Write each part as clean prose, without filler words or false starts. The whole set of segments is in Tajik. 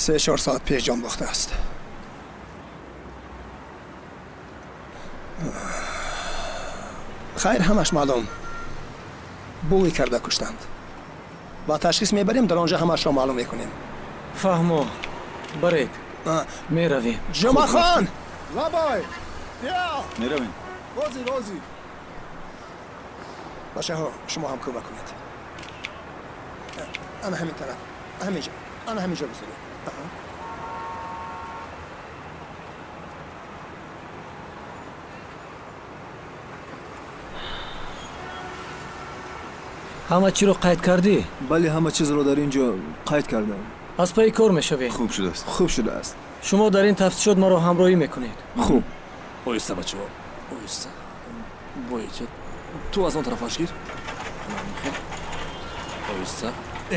3-4 соат пеш ҷон бохтааст. Хайр, ҳамаш маълум. Бӯй карда куштанд. Ба ташхис мебарем, дар он ҷо ҳамашро маълум мекунем. Фаҳмо, баред. Меравем. Ҷумъахон! Лабой! Биё! Меравем. Рози, рози. Бачаҳо, шумо ҳам кӯмак кунед. Ана ҳамин тараф, ҳаминҷо, ана ҳаминҷо бизоред. Ҳама чиро қайд кардӣ? Бале, ҳама чизро дар ин ҷо қайд кардам. Аз пайи кор мешавем. Хуб шудааст. Хуб шудааст. Шумо дар ин тафтишот маро ҳамроҳӣ мекунед. Хуб. Оҳиста, бачаҳо, оҳиста. Бо эҳтиёт. Ту аз он тарафаш гир. Оҳиста.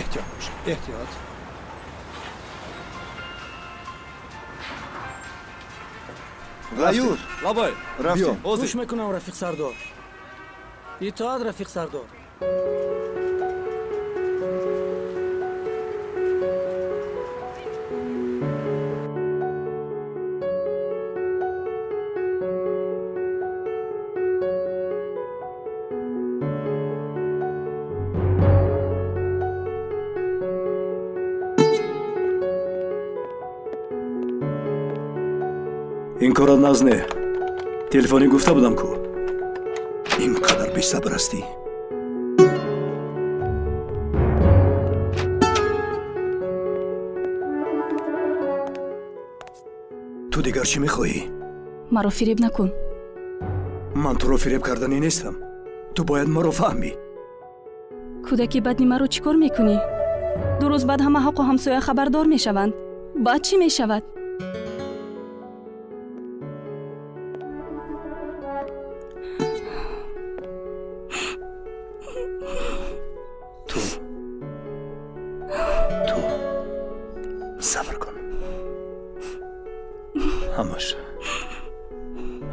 Эҳтиёт бош, эҳтиёт. Ғаюр! Лабай! Рафтем. Гӯш мекунам, рафиқ сардор. Итоат, рафиқ сардор. Ин корро наз не. Телефонӣ гуфта будам ку. Ин қадар бесабр ҳастӣ. Ту дигар чӣ мехоҳӣ? Маро фиреб накун. Ман туро фиреб карданӣ нестам. Ту бояд маро фаҳмӣ. Кӯдаки бадни маро чӣ кор мекунӣ? 2 рӯз баъд ҳама ҳаққу ҳамсоя хабардор мешаванд. Баъд чӣ мешавад? Ту сабр кун.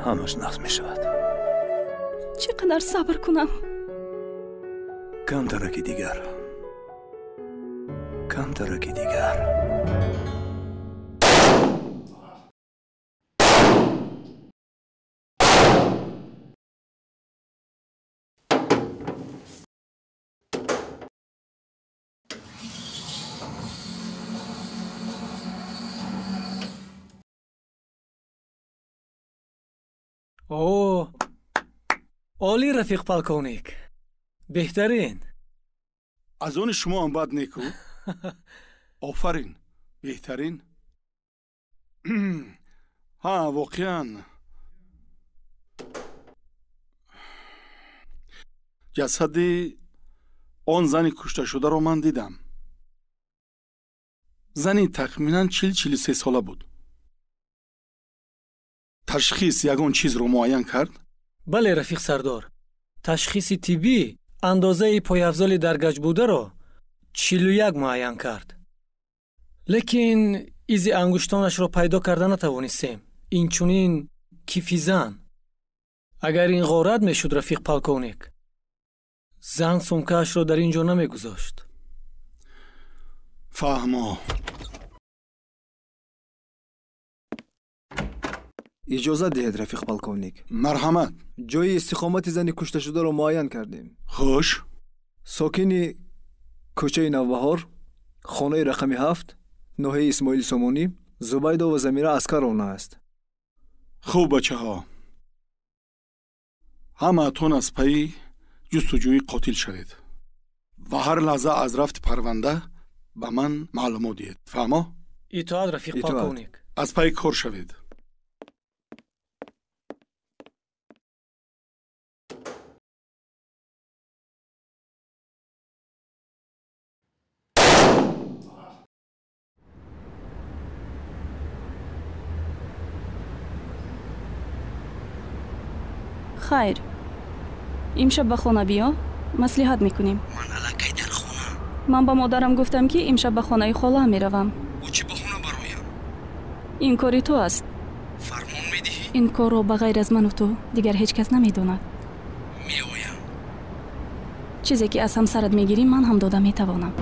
Ҳамаш нағз мешавад. Чӣ қадар сабр кунам? Камтараки дигар. Камтараки дигар. О, олӣ, рафиқ полковник. Беҳтарин. Аз они шумоам бад неку. Офарин, беҳтарин. Ҳа, воқеан. Ҷасади он зани кушташударо ман дидам. Зани тахминан 40-43 сола буд. Ташхис ягон чизро муайян кард? Бале, рафиқ сардор. Ташхиси тиббӣ андозаи пойафзоли дар гаҷбударо 41 муайян кард. Лекин изи ангуштонашро пайдо карда натавонистем. Инчунин кифи зан. Агар ин ғорат мешуд, рафиқ полковник, зан сумкаашро дар ин ҷо намегузошт. Фаҳмо. Иҷозат диҳед, рафиқ полковник. Марҳамат. Ҷои истиқомати зани кушташударо муайян кардем. Хуш. Сокини кӯчаи Навбаҳор, хонаи рақами 7, ноҳияи Исмоили Сомонӣ, Зубайдова Замира Аскаровна аст. Хуб, бачаҳо. Ҳамаатон аз пайи ҷустуҷӯи қотил шавед ва ҳар лаҳза аз рафти парванда ба ман маълумот диҳед. Фаҳмо? Итоат, рафиқ полковник. Аз пайи кор шавед. Хайр, имшаб ба хона биё, маслиҳат мекунем. Ман аллакай дар хона. Ман ба модарам гуфтам, ки имшаб ба хонаи холаам меравам. Бо чӣ баҳона бароям? Ин кори ту аст. Фармон медиҳӣ? Ин корро ба ғайр аз ману ту дигар ҳеҷ кас намедонад. Меоям. Чизе ки аз ҳамсарат мегирӣ, ман ҳам дода метавонам.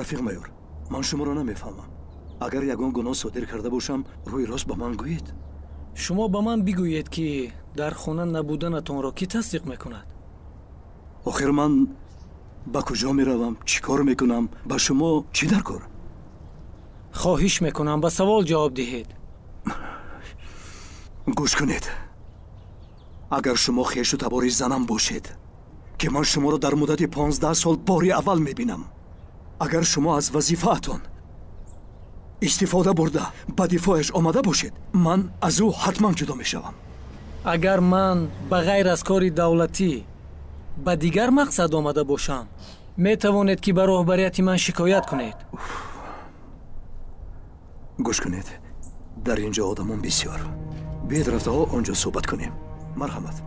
Рафиқ майор, ман шуморо намефаҳмам. Агар ягон гуноҳ содир карда бошам, рӯи рост ба ман гӯед. Шумо ба ман бигӯед, ки дар хона набуданатонро кӣ тасдиқ мекунад? Охир ман ба куҷо меравам, чӣ кор мекунам, ба шумо чӣ дар кор? Хоҳиш мекунам, ба савол ҷавоб диҳед. Гӯш кунед. Агар шумо хешу табори занам бошед, ки ман шуморо дар муддати 15 сол бори аввал мебинам, агар шумо аз вазифаатон истифода бурда ба дифояш омада бошед, ман аз ӯ ҳатман ҷудо мешавам. Агар ман ба ғайр аз кори давлатӣ ба дигар мақсад омада бошам, метавонед, ки ба роҳбарияти ман шикоят кунед. Гӯш кунед, дар ин ҷо одамон бисёр. Биед рафтаҳо он ҷо суҳбат кунем. Марҳамат.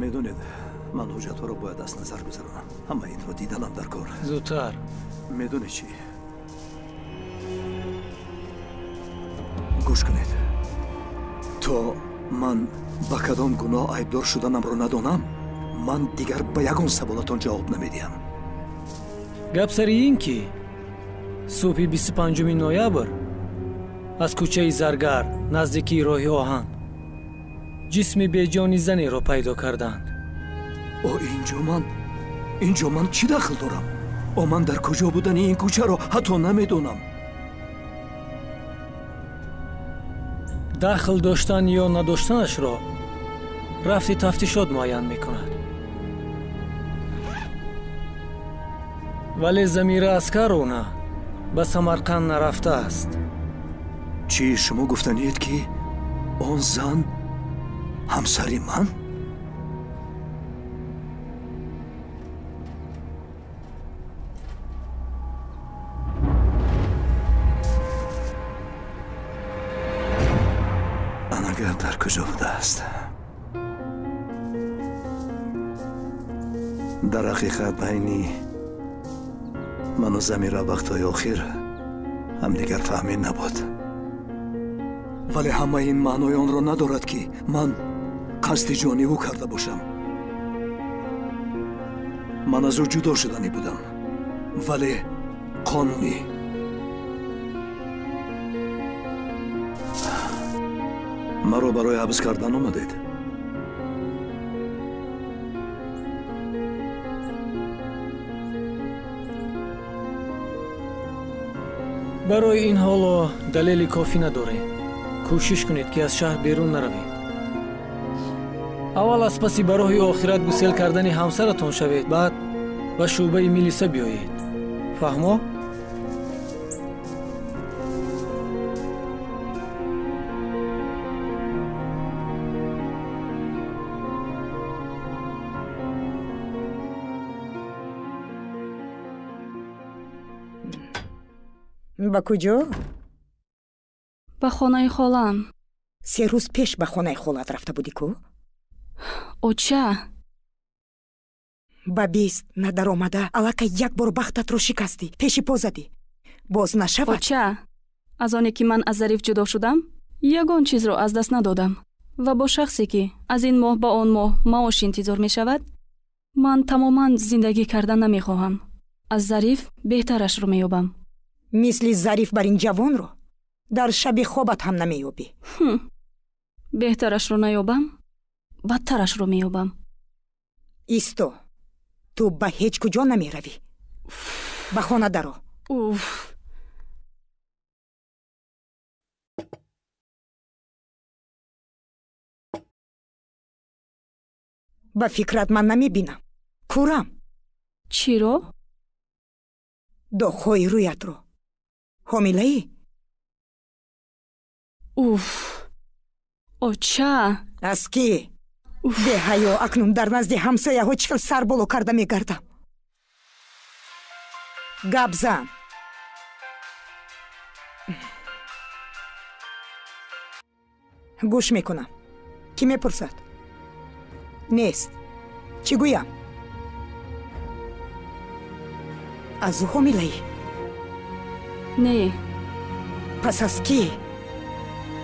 Медонед, ман ҳуҷҷатҳоро бояд аз назар гузаронам. Ҳама инро диданам дар кор. Зудтар. Медонед чӣ? Гӯш кунед. То ман ба кадом гуноҳ айбдор шуданамро надонам, ман дигар ба ягон саволатон ҷавоб намедиҳам. Гап сари ин ки субҳи 25 ноябр аз кӯчаи Заргар наздикии роҳи оҳан ҷисми беҷони занеро пайдо карданд. О, инҷо ман чӣ дахл дорам? О, ман дар куҷо будани ин кӯчаро ҳатто намедонам. Дахл доштан ё надоштанашро рафти тафтишот муайян мекунад. Вале Замира Аскаровна ба Самарқанд нарафтааст. Чӣ шумо гуфтаниед, ки он зан ҳамсари ман? Анагар дар куҷо будааст? Дар ҳақиқат байни ману Замира вақтҳои охир ҳамдигар фаҳмӣ набуд. Вале ҳамаи ин маънои онро надорад, ки ман қасди ҷони ӯ карда бошам. Ман аз ӯ ҷудо шуданӣ будам, вале қонунӣ. Маро барои ҳабс кардан омадед? Барои ин ҳоло далели кофӣ надорем. Кӯшиш кунед, ки аз шаҳр берун наравед. Аввал аз паси ба роҳи охират гусел кардани ҳамсаратон шавед, баъд ба шӯъбаи милиса биёед. Фаҳмо? Ба куҷо? Ба хонаи холаам. 3 рӯз пеш ба хонаи холат рафта будӣ ку? Оча. Ба 20 надаромада аллакай як бор бахтатро шикастӣ, пеши по задӣ. Боз нашавад. Оча, аз оне ки ман аз Зариф ҷудо шудам, ягон чизро аз даст надодам ва бо шахсе, ки аз ин моҳ ба он моҳ маош интизор мешавад, ман тамоман зиндагӣ карда намехоҳам. Аз Зариф беҳтарашро меёбам. Мисли Зариф бар ин ҷавонро дар шаби хобат ҳам намеёбӣ. Беҳтарашро наёбам, бадтарашро меёбам. Исто, ту ба ҳеҷ куҷо намеравӣ. Ба хона даро. Уф. Ба фикрат ман намебинам. Курам. Чиро? Доғҳои рӯятро. Ҳомилаӣ? Уф. Оча. Аз кӣ? Беҳаё, акнун дар назди ҳамсояҳо чӣ хел сар боло карда мегардам. Гап зан. Гӯш мекунам. Кӣ мепурсад? Нест. Чӣ гӯям? Аз ӯ ҳомилаӣ? Не. Пас аз кӣ?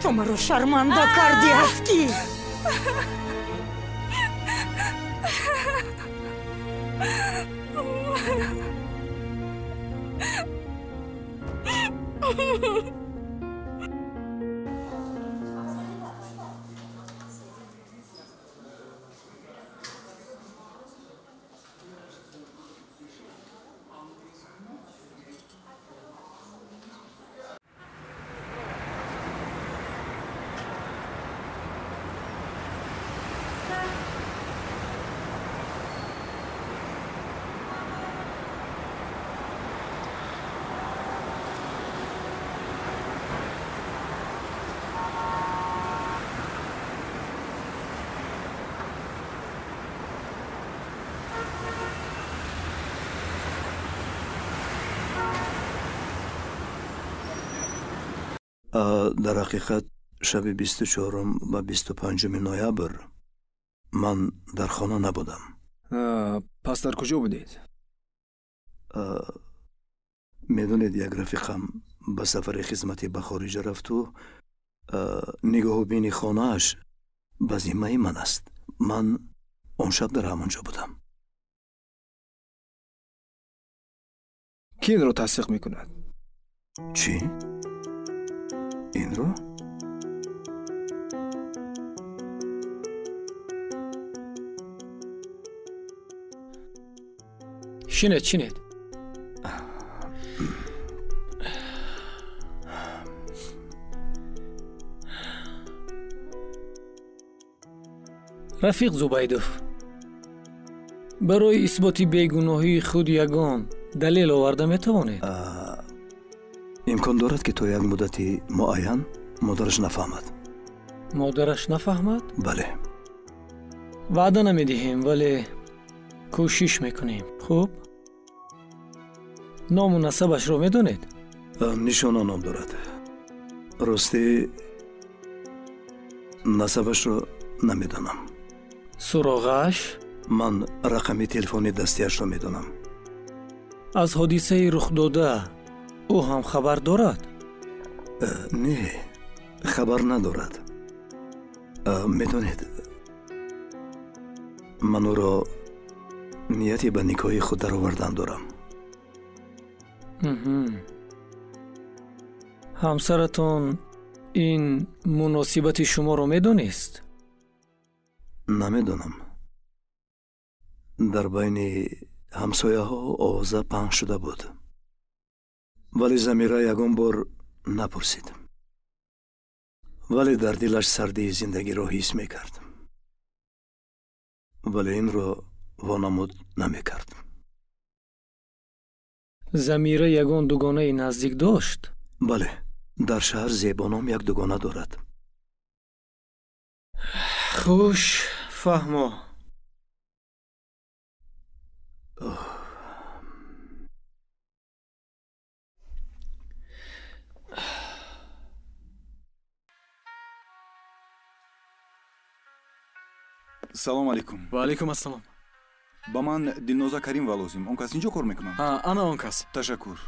Ту маро шарманда кардӣ, аз кӣ? Дар ҳақиқат шаби 24 ва 25 ноябр ман дар хона набудам. Пас дар куҷо будед? Медонед, як рафиқам ба сафари хизматӣ ба хориҷа рафту нигоҳубини хонааш ба зиммаи ман аст. Ман он шаб дар ҳамон ҷо будам. Ки инро тасдиқ мекунад? Чӣ? Инро? Шинед, шинед. Рафиқ Зубайдов, барои исботи бегуноҳии худ ягон далел оварда метавонед? Имкон дорад, ки то як муддати муайян модараш нафаҳмад. Модараш нафаҳмад? Бале. Ваъда намедиҳем, вале кӯшиш мекунем. Хуб, ному насабашро медонед? Нишона ном дорад. Ростӣ насабашро намедонам. Суроғааш? Ман рақами телефони дастиашро медонам. Аз ҳодисаи рухдода ӯ ҳам хабар дорад? Не, хабар надорад. Медонед, ман ӯро нияти ба никоҳи худ даровардан дорам. Ҳамсаратон ин муносибати шуморо медонист? Намедонам. Дар байни ҳамсояҳо овоза паҳн шуда буд, вале Замира ягон бор напурсид. Вале дар дилаш сардии зиндагиро ҳис мекард, вале инро вонамуд намекард. Замира ягон дугонаи наздик дошт? Бале, дар шаҳр Зебоном як дугона дорад. Хуш, фаҳмо. Салом алейкум. Ва алейкум ассалом. Ба ман Дилноза Каримова лозим. Он кас инҷо кор мекунанд? Ана он кас. Ташаккур.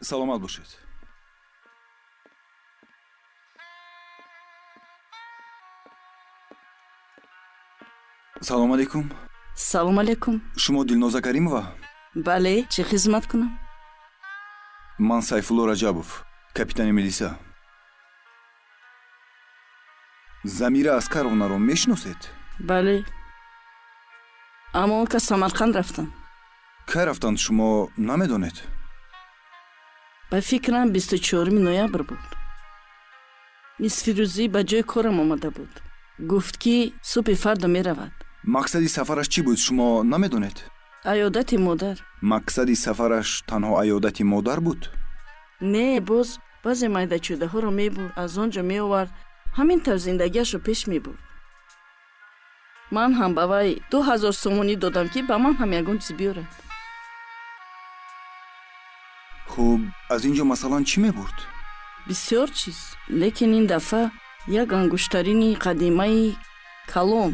Саломат бошед. Салом алейкум. Салом алейкум. Шумо Дилноза Каримова? Бале, чӣ хизмат кунам? Ман Сайфулло Раҷабов, капитани милиса. Замира Аскаровнаро мешиносед? Бале. Аммо он кас Самарқанд рафтанд. Кай рафтанд, шумо намедонед? Ба фикрам 24 ноябр буд. Нисфирӯзӣ ба ҷои корам омада буд. Гуфт, ки субҳи фардо меравад. Мақсади сафараш чӣ буд, шумо намедонед? Аёдати модар. Мақсади сафараш танҳо аёдати модар буд? Не, боз баъзе майдачӯдаҳоро мебурд, аз он ҷо меовард. Ҳамин тавр зиндагиашро пеш мебурд. Ман ҳам ба вай 2000 сомонӣ додам, ки ба ман ҳам ягон чиз биёрад. Хуб, аз ин ҷо масалан чӣ мебурд? Бисёр чиз, лекин ин дафъа як ангуштарини қадимаи калон,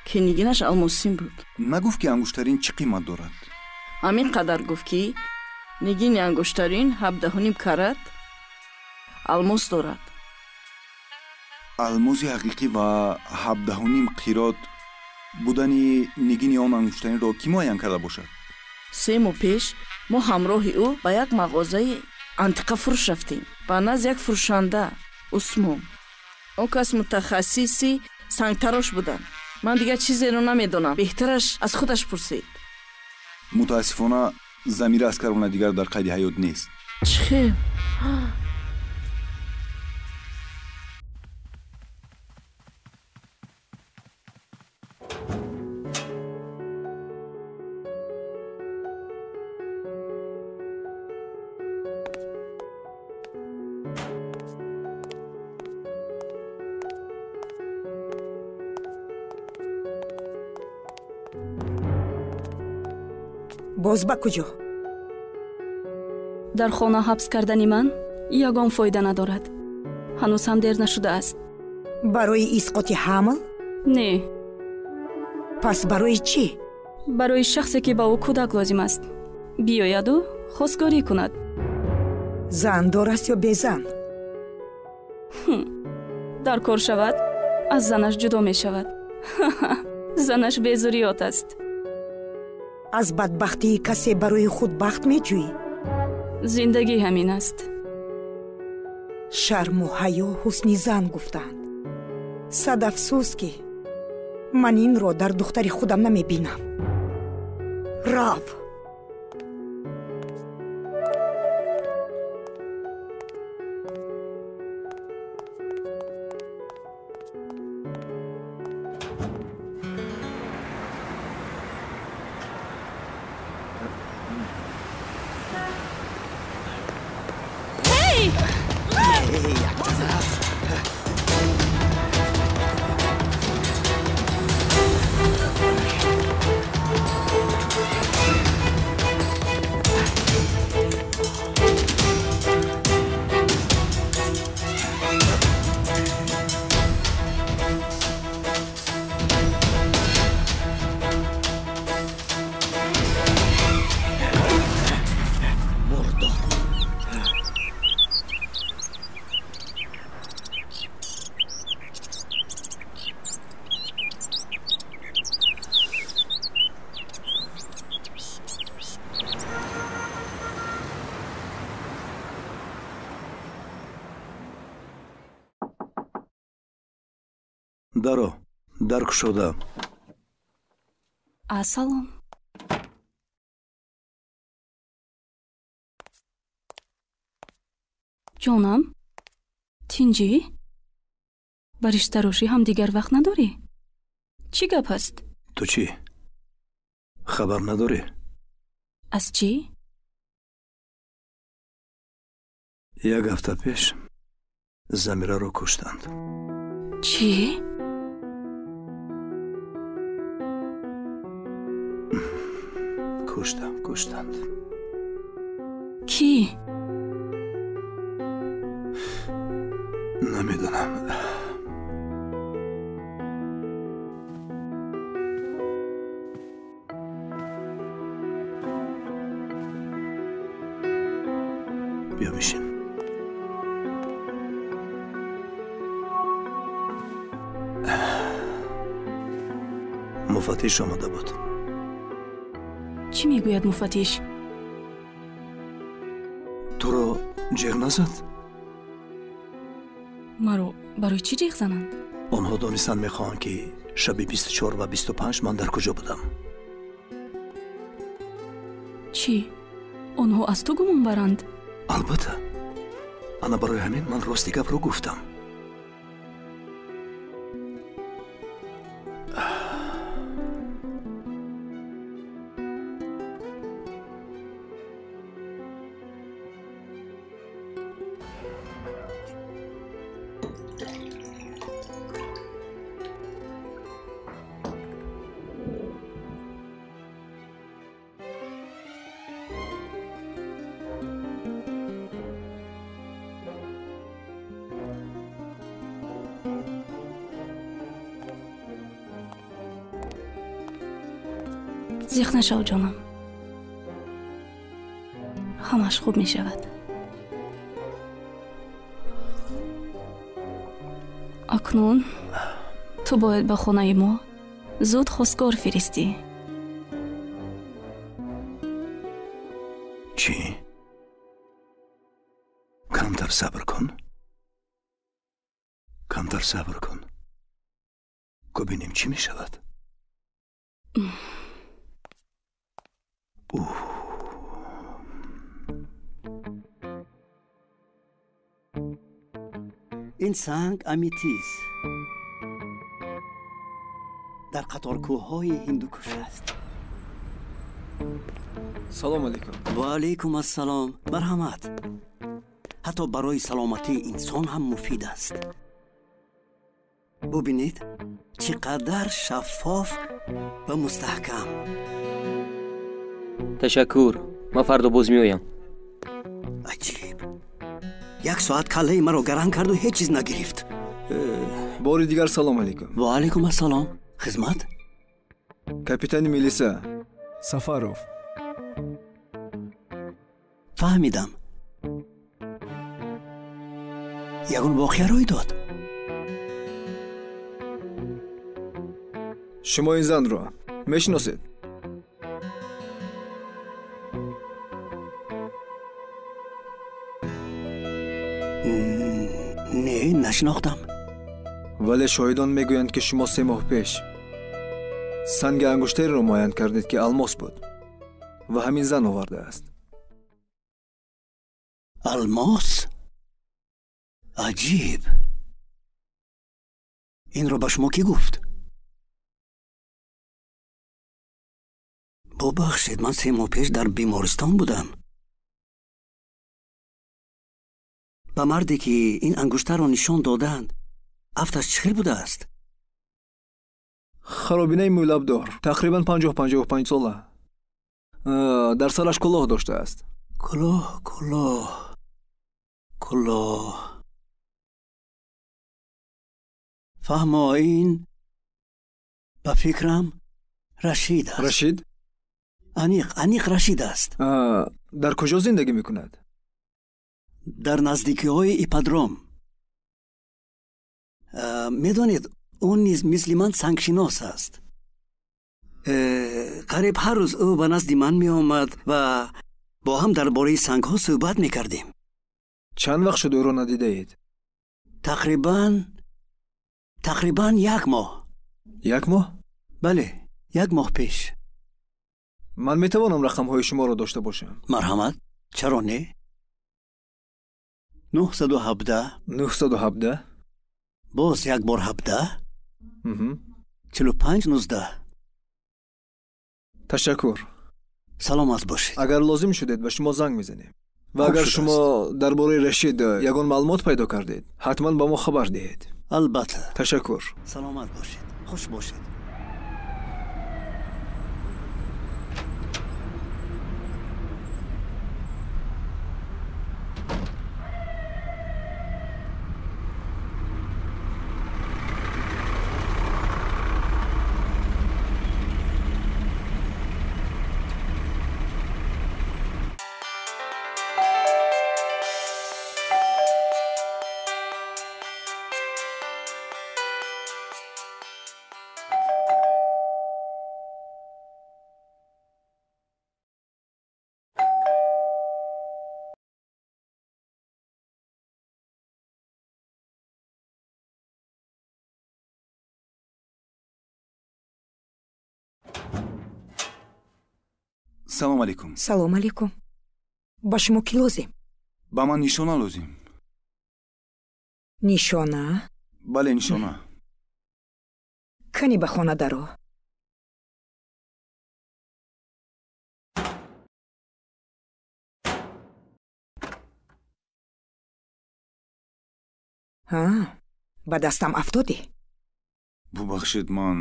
ки нигинаш алмосин буд. Нагуфт, ки ангуштарин чӣ қимат дорад? Ҳамин қадар гуфт, ки нигини ангуштарин 17.5 карат алмос дорад. Алмози ҳақиқӣ ва 17.5 қирот будани нигини он ангуштаринро кӣ муайян карда бошад? 3 моҳ пеш Мо ҳамроҳи ӯ ба як мағозаи антиқафурӯш рафтем. Ба назди як фурӯшанда, Усмон. Он кас мутахассиси сангтарош буданд. Ман дигар чизеро намедонам. Беҳтараш аз худаш пурсед. Мутаассифона, Замира Аскаровна дигар дар қайди ҳаёт нест. Чӣ хел? Боз ба куҷо? Дар хона ҳабс кардани ман ягон фоида надорад. Ҳанӯз ҳам дер нашудааст. Барои исқоти ҳамл? Не. Пас барои чӣ? Барои шахсе ки ба ӯ кӯдак лозим аст. Биёяду хостгорӣ кунад. Зандор аст ё безан? Дар кор шавад, аз занаш ҷудо мешавад. Занаш безурриёт аст. Аз бадбахтии касе барои худ бахт меҷӯӣ? Зиндагӣ ҳамин аст. Шарму ҳаё ҳусни зан гуфтанд. Сад афсӯс, ки ман инро дар духтари худам намебинам. Рав! Даро, дар кушода. Ассалом. Ҷонам, тинҷӣ? Ба риштарошӣ ҳам дигар вақт надорӣ? Чӣ гап аст? Ту чӣ? Хабар надорӣ? Аз чӣ? Як ҳафта пеш Замираро куштанд. Чӣ? Куштанд. Кӣ? Намедонам. Биё бишин. Муфаттиш омада буд. Чӣ мегӯяд муфаттиш? Туро ҷеғ назад? Маро барои чӣ ҷеғ зананд? Онҳо донистан мехоҳанд, ки шаби 24 ва 25 ман дар куҷо будам. Чӣ? Онҳо аз ту гумон баранд? Албатта. Ана барои ҳамин ман рости гапро гуфтам. Зиқ нашав, ҷонам. Ҳамаш хуб мешавад. Акнун ту бояд ба хонаи мо зуд хостгор фиристӣ. Чӣ? Камтар сабр кун. Камтар сабр кун. Бубинем чӣ мешавад. Ин санг аметист. Дар қаторкӯҳҳои Ҳиндукуш аст. Салом алейкум. Ва алейкум ассалом. Марҳамат. Ҳатто барои саломатии инсон ҳам муфид аст. Бубинед, чӣ қадар шаффоф ва мустаҳкам. Ташаккур. Ман фардо боз меоям. Аҷиб. Як соат каллаи маро гаранг карду ҳеҷ чиз нагирифт. Бори дигар салом алейкум. Ва алейкум ассалом. Хизмат? Капитани милиса Сафаров. Фаҳмидам. Ягон воқеа рӯй дод? Шумо ин занро мешиносед? Не, нашинохтам. Вале шоҳидон мегӯянд, ки шумо 3 моҳ пеш санги ангуштареро муайян кардед, ки алмос буд ва ҳамин зан овардааст. Алмос? Аҷиб. Инро ба шумо кӣ гуфт? Бубахшед, ман 3 моҳ пеш дар бемористон будам. Ба марде, ки ин ангуштарро нишон доданд, афташ чӣ хел будааст? Харобинаи мӯйлабдор, тақрибан 50-55 сола. Дар сараш кулоҳ доштааст. Кулоҳ, кулоҳ, кулоҳ. Фаҳмо, ин ба фикрам Рашид аст. Рашид? Аниқ, аниқ Рашид аст. Дар куҷо зиндагӣ мекунад? Дар наздикиҳои ипподром. Медонед, ӯ низ мисли ман сангшинос аст. Қариб ҳар рӯз ӯ ба назди ман меомад ва бо ҳам дар бораи сангҳо суҳбат мекардем. Чанд вақт шуд ӯро надидаед? Тақрибан 1 моҳ. 1 моҳ? Бале, 1 моҳ пеш. Ман метавонам рақамҳои шуморо дошта бошам? Марҳамат, чаро не? 917. 917. Боз як бор 17. 45 19. Ташаккур. Саломат бошед. Агар лозим шудед, ба шумо занг мезанем. Ва агар шумо дар бораи Рашид ягон маълумот пайдо кардед, ҳатман ба мо хабар диҳед. Албатта. Ташаккур. Саломат бошед. Хуш бошед. Салом алейкум. Салом алейкум. Ба шумо кӣ лозим? Ба ман нишона лозим. Нишона? Бале, нишона. Кани ба хона даро. Ҳа, ба дастам афтодӣ? Бубахшед, ман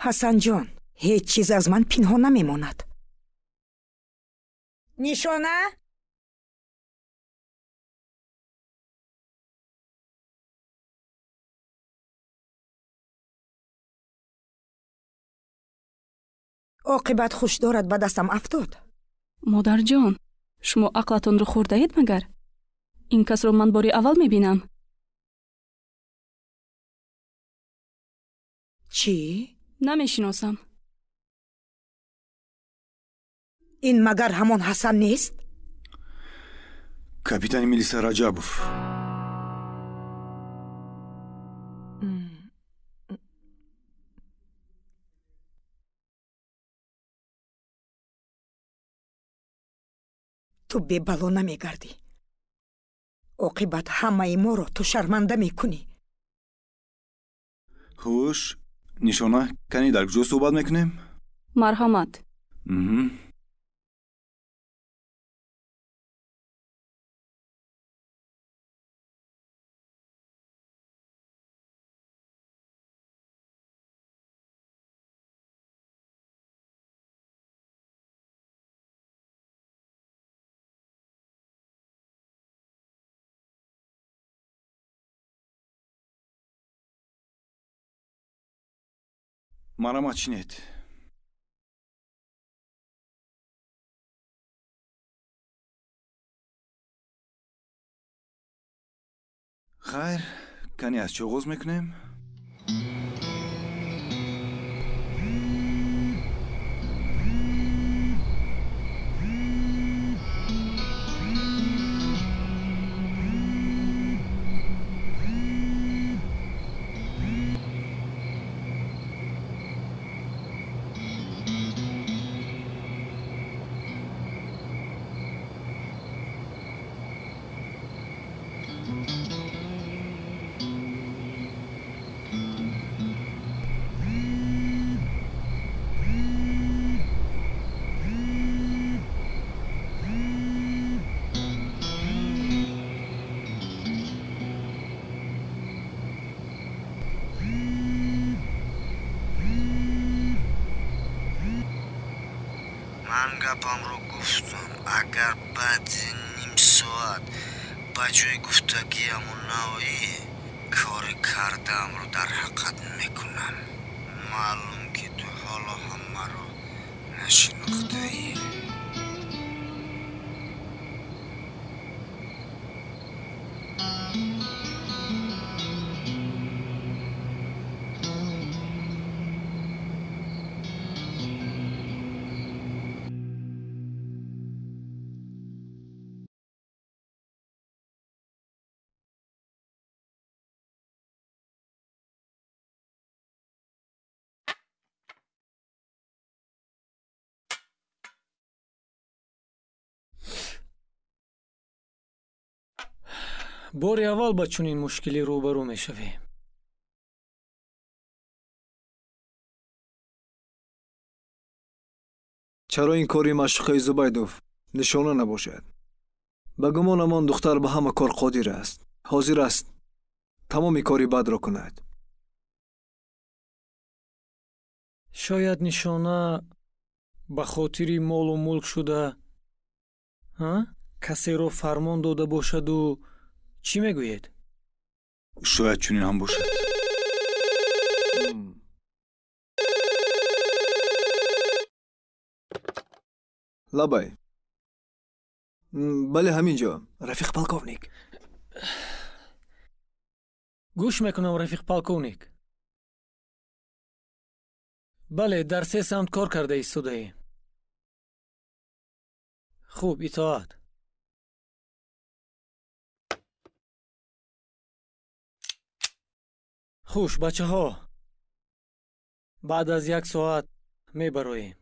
Ҳасанҷон, ҳеҷ чиз аз ман пинҳон намемонад. Нишона? Оқибат хуш дорад, ба дастам афтод. Модарҷон, шумо ақлатонро хӯрдаед магар? Ин касро ман бори аввал мебинам. Чӣ? Намешиносам. Ин магар ҳамон Ҳасан нест? Капитани милиса Раҷабов. Ту бебало намегардӣ. Оқибат ҳамаи моро ту шарманда мекунӣ. Хуш, Нишона, кани дар куҷо суҳбат мекунем? Марҳамат. Марҳамат, чинед. Хайр, кани аз чӣ оғоз мекунем? Ман гапамро гуфтам, агар баъди ним соат ба ҷои гуфтагиамон наоӣ, кори кардаамро дар ҳаққат мекунам. Маълум, ки ту ҳоло ҳам маро нашинохтаӣ. Бори аввал ба чунин мушкилӣ рӯбарӯ мешавем. Чаро ин кори маъшуқаи Зубайдов Нишона набошад? Ба гумонам он духтар ба ҳама кор қодир аст, ҳозир аст тамоми кори бадро кунад. Шояд Нишона ба хотири молу мулк шуда, касеро фармон дода бошаду. Чӣ мегӯед? Шояд чунин ҳам бошад. Лабай. Бале, ҳамин ҷо, рафиқ полковник. Гӯш мекунам, рафиқ полковник. Бале, дар се самт кор карда истодаем. Хуб, итоат. Хуш, бачаҳо, баъд аз як соат мебароем.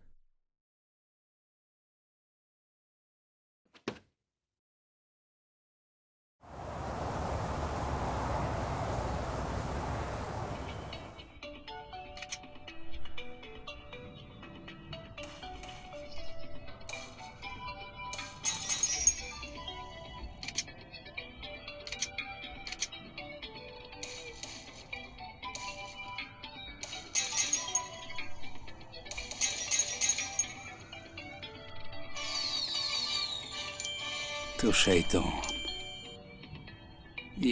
Ту шайтон,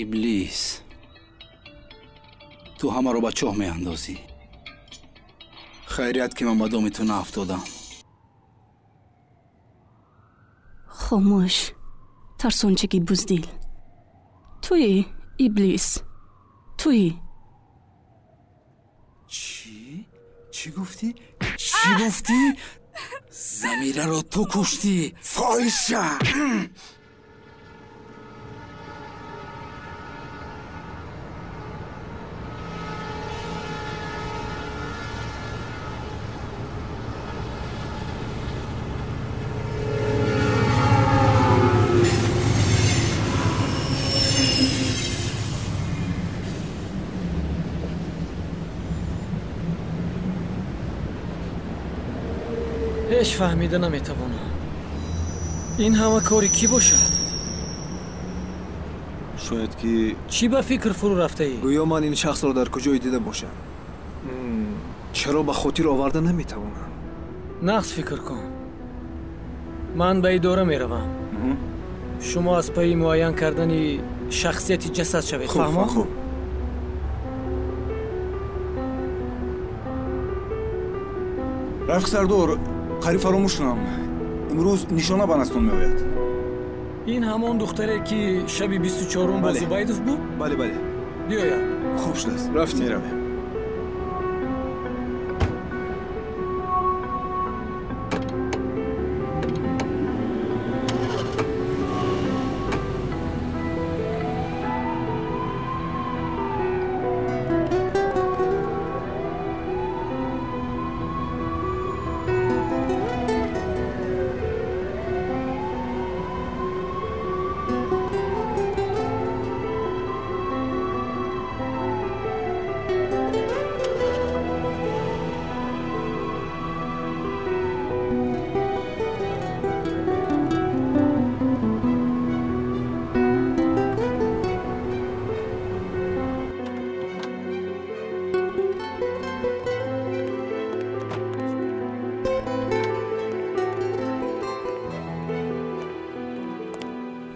иблис, ту ҳамаро ба чоҳ меандозӣ. Хайрият, ки ман ба доми ту наафтодам. Хомӯш, тарсончаки буздил. Туӣ, иблис, туӣ. Чӣ? Чӣ гуфтӣ? Чӣ гуфтӣ? Замираро ту куштӣ, фоҳиша! Ҳеҷ фаҳмида наметавонам. Ин ҳама кори кӣ бошад? Шояд ки чӣ ба фикр фурӯ рафтаӣ? Гӯё ман ин шахсро дар куҷое дида бошам. Чаро ба хотир оварда наметавонам? Нағз фикр кун. Ман ба идора меравам. Шумо аз пайи муайян кардани шахсияти ҷасад шавед. Фаҳмо? Хуб. Рафиқ сардор, қариб фаромӯш кунам. Имрӯз нишона ба наздтон меояд. Ин ҳамон духтаре ки шаби 24-ум бо Зубайдов буд? Бале, бале. Биёяд. Хуб шудааст. Рафтем. Меравем.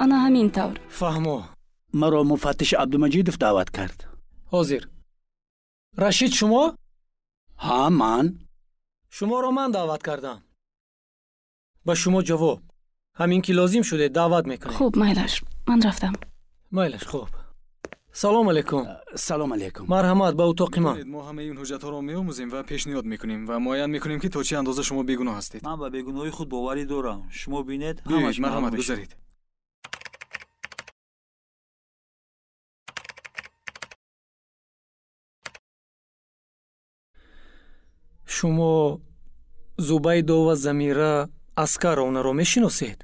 Ана ҳамин тавр. Фаҳмо. Маро муфаттиш Абдумаҷидов даъват кард. Ҳозир. Рашид, шумо? Ҳа, ман. Шуморо ман даъват кардам. Ба шумо ҷавоб. Ҳамин ки лозим шуде даъват мекунем. Хуб, майлаш. Ман рафтам. Майлаш, хуб. Салом алейкум. Салом алейкум. Марҳамат ба утоқи ман. Мо ҳамаи ин ҳуҷҷатҳоро меомӯзем ва пешниҳод мекунем ва муайян мекунем ки то чӣ андоза шумо бегуноҳ ҳастед. Ман ба бегуноҳии худ боварӣ дорам. Шумо бинед, ҳамаш. Марҳамат, гузаред. Шумо Зубайдова Замира Аскаровнаро мешиносед?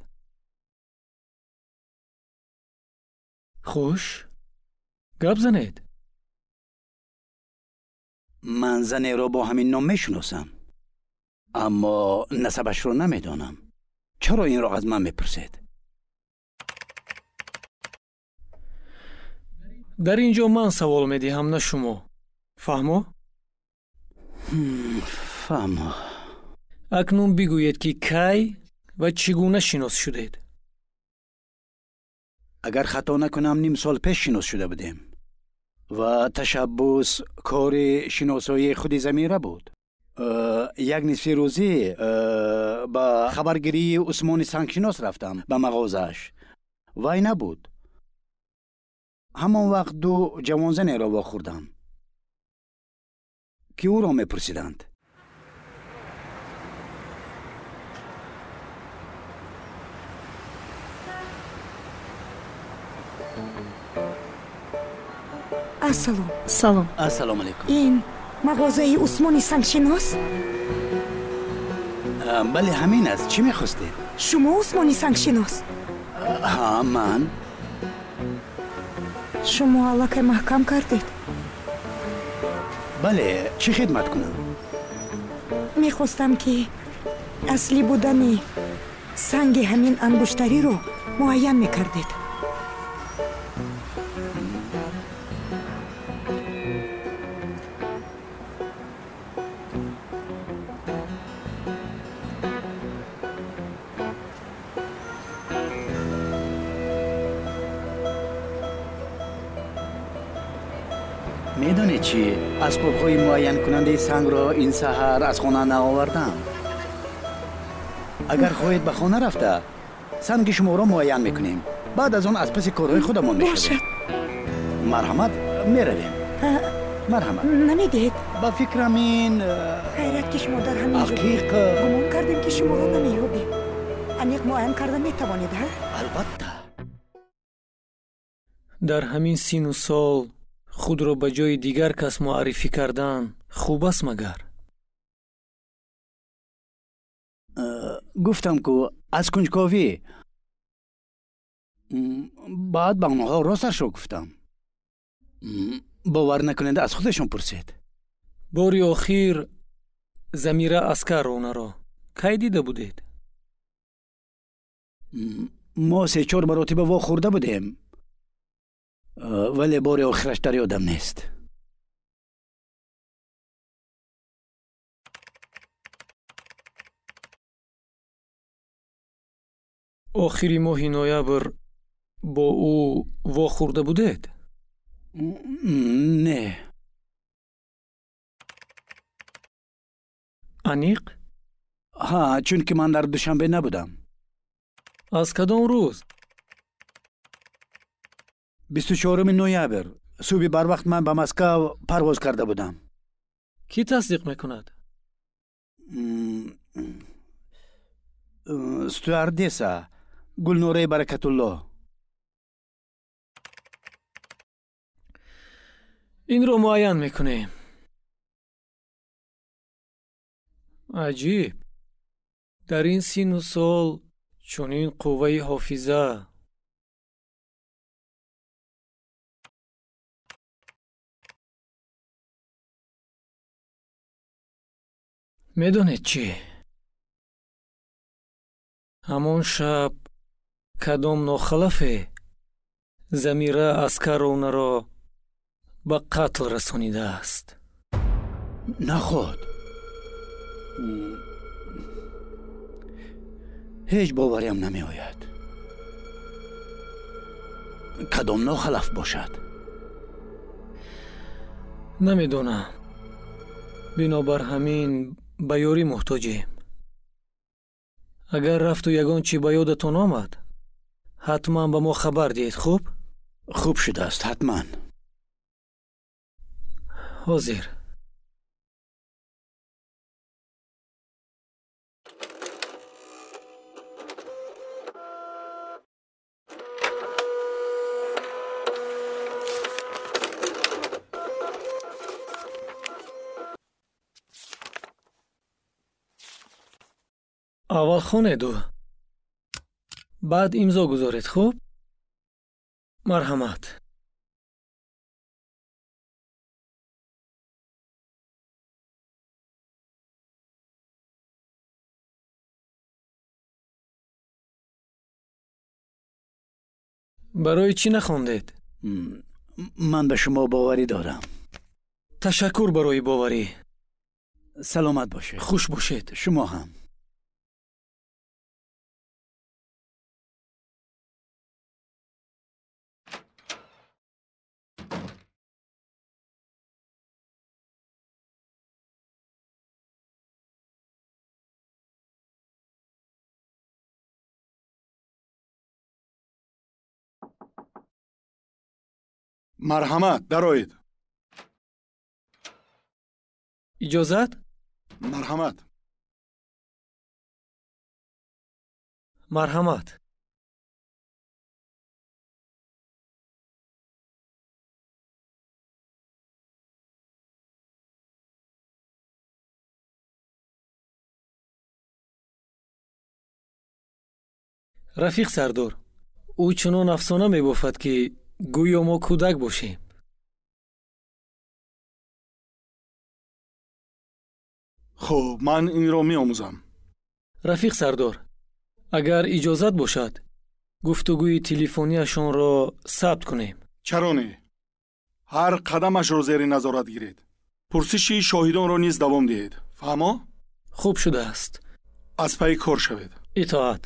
Хуш, гап занед. Ман занеро бо ҳамин ном мешиносам, аммо насабашро намедонам. Чаро инро аз ман мепурсед? Дар ин ҷо ман савол медиҳам, на шумо. Фаҳмо? Фаҳмо. Акнун бигӯед ки кай ва чӣ гуна шинос шудед? Агар хато накунам, ним сол пеш шинос шуда будем ва ташаббус кори шиносоии худи Замира буд. Як нисфи рӯзӣ ба хабаргирии Усмони сангшинос рафтам ба мағозааш. Вай набуд. Ҳамон вақт ду ҷавонзанеро вохӯрдам ки ӯро мепурсиданд. Ассалом. Салом. Ассалому алайкум. Ин мағозаи Усмони сангшинос? Бале, ҳамин аст. Чӣ мехостед? Шумо Усмони сангшинос? Ҳа, ман. Шумо аллакай маҳкам кардед? Бале, чӣ хидмат кунам? Мехостам ки аслӣ будани санги ҳамин ангуштариро муайян мекардед. Медонед чӣ? Асбобҳои муайянкунандаи сангро ин саҳар аз хона наовардам. Агар хоҳед ба хона рафта, санги шуморо муайян мекунем. Баъд аз он аз паси корҳои худамон мешавем. Марҳамат, меравем. Марҳамат. Намедиҳед? Ба фикрам ин хайрат ки шумо дар ҳамин ҷо ақиқ. Гумон кардем ки шуморо намеёбем. Аниқ муайян карда метавонед, ҳа? Албатта. Дар ҳамин сину сол худро ба ҷои дигар кас муаррифӣ кардан хуб аст магар? Гуфтам ку аз кунҷковӣ. Баъд ба онҳо росташро гуфтам. Бовар накунед, аз худашон пурсед. Бори охир Замира Аскаровнаро кай дида будед? Мо се-чор маротиба вохӯрда будем, вале бори охираш дар ёдам нест. Охири моҳи ноябр бо ӯ вохӯрда будед? Не. Аниқ? Ҳа, чунки ман дар Душанбе набудам. Аз кадом рӯз? 24 ноябр. Субҳи барвақт ман ба Москав парвоз карда будам. Кӣ тасдиқ мекунад? Стюардесса Гулнораи Баракатулло. Инро муайян мекунем. Аҷиб, дар ин сину сол чунин қувваи ҳофиза. Медонед чӣ? Ҳамон шаб кадом нохалафе Замира Аскаровнаро ба қатл расонидааст? Наход. Ҳеҷ бовариам намеояд. Кадом нохалаф бошад? Намедонам. Бинобар ҳамин ба ёрӣ муҳтоҷем. Агар рафту ягон чӣ ба ёдатон омад, ҳатман ба мо хабар диҳед, хуб? Хуб шудааст, ҳатман. Ҳозир. Аввал хонеду, баъд имзо гузоред, хуб? Марҳамат. Барои чӣ нахондед? Ман ба шумо боварӣ дорам. Ташаккур барои боварӣ. Саломат бошед. Хуш бошед. Шумо ҳам. Марҳамат, дароед. Иҷозат? Марҳамат. Марҳамат. Рафиқ сардор, ӯ чунон афсона мебофад, ки гӯё мо кӯдак бошем. Хуб, ман инро меомӯзам. Рафиқ сардор, агар иҷозат бошад, гуфтугӯи телефонияшонро сабт кунем. Чаро не? Ҳар қадамашро зери назорат гиред. Пурсиши шоҳидонро низ давом диҳед. Фаҳмо? Хуб шудааст. Аз пайи кор шавед. Итоат.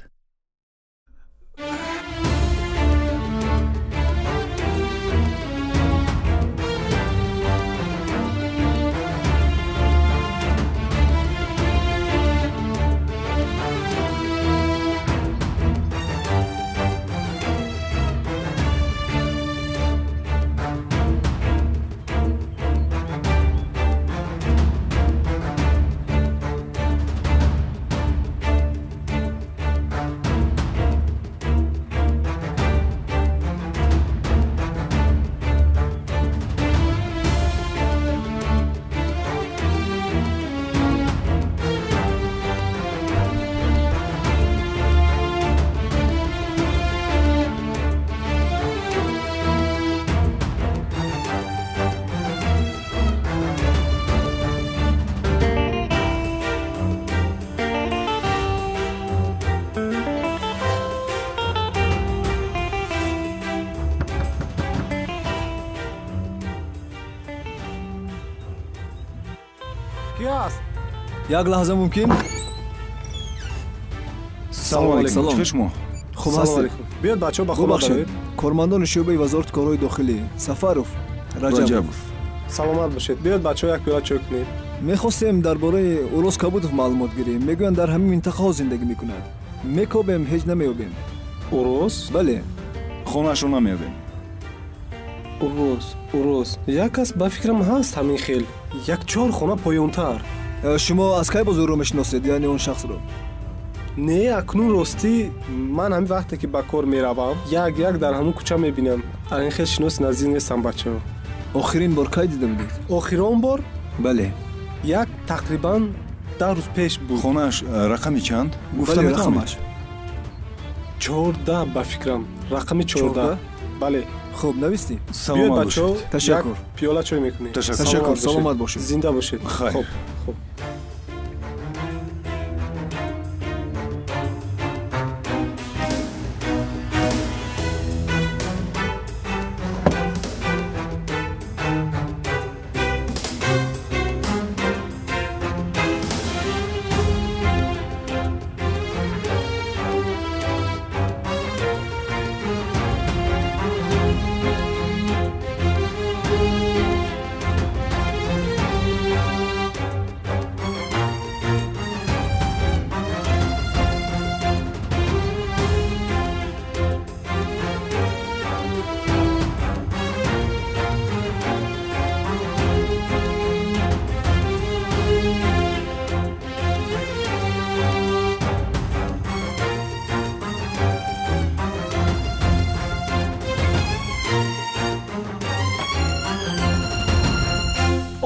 Як лаҳза мумкин? Салом алейкум. Чӣ шумо? Хуб ҳастед? Биёд бачаҳо ба хона бароед. Кормандони шӯъбаи вазорати корҳои дохилӣ Сафаров, Раҷабов. Саломат бошед. Биёд бачаҳо як пиёла чой кунем. Мехостем дар бораи Урос Кабудов маълумот гирем. Мегӯянд дар ҳамин минтақаҳо зиндагӣ мекунад. Мекобем, ҳеҷ намеёбем. Урос? Бале. Хонаашро намеёбем. Урос, Урос. Як кас ба фикрам ҳаст ҳамин хел. Як чор хона поёнтар. Шумо аз кай боз ӯро мешиносед, яъне он шахсро? Не, акнун ростӣ ман ҳамин вақте ки ба кор меравам, як-як дар ҳамон кӯча мебинам. Ин хел шинос наздик нестам бачаҳо. Охирин бор кай дида будед? Охирон бор? Бале. Як тақрибан 10 рӯз пеш буд. Хонааш рақами чанд? Гуфта Бале, метавонед? рақамаш. 14 ба фикрам. Рақами 14. Бале. Хуб, навистӣ? Биёед бачаҳо, як Ташаккур. пиёла чой мекунем. Ташаккур, саломат бошед. Зинда бошед. Хайр. Хуб, хуб.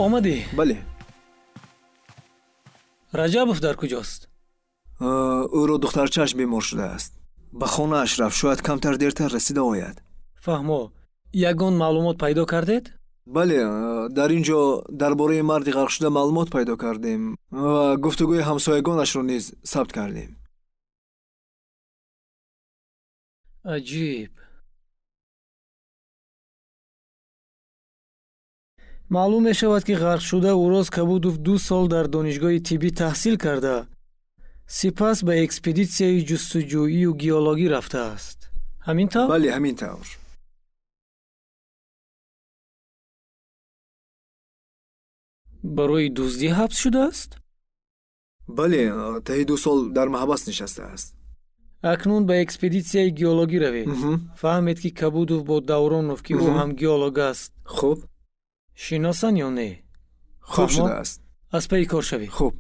Омадӣ? Бале. Раҷабов дар куҷост? Ӯро духтарчааш бемор шудааст. Ба хонааш рафт, шояд камтар дертар расида ояд. Фаҳмо, ягон маълумот пайдо кардед? Бале, дар ин ҷо дар бораи марди ғарқшуда маълумот пайдо кардем ва гуфтугӯи ҳамсоягонашро низ сабт кардем. Аҷиб. Маълум мешавад, ки ғарқшуда Урос Кабудов 2 сол дар донишгоҳи тиббӣ таҳсил карда, сипас ба экспедитсияи ҷустуҷӯию геологӣ рафтааст. Ҳамин тавр? Бале, ҳамин тавр. Барои дуздӣ ҳабс шудааст? Бале, таҳи 2 сол дар маҳбас нишастааст. Акнун ба экспедитсияи геологӣ равед. Фаҳмед, ки Кабудов бо Давронов, ки ӯ ҳам геолог аст, хуб шиносанд ё не? Хуб шудааст. Аз пайи кор шавед. Хуб.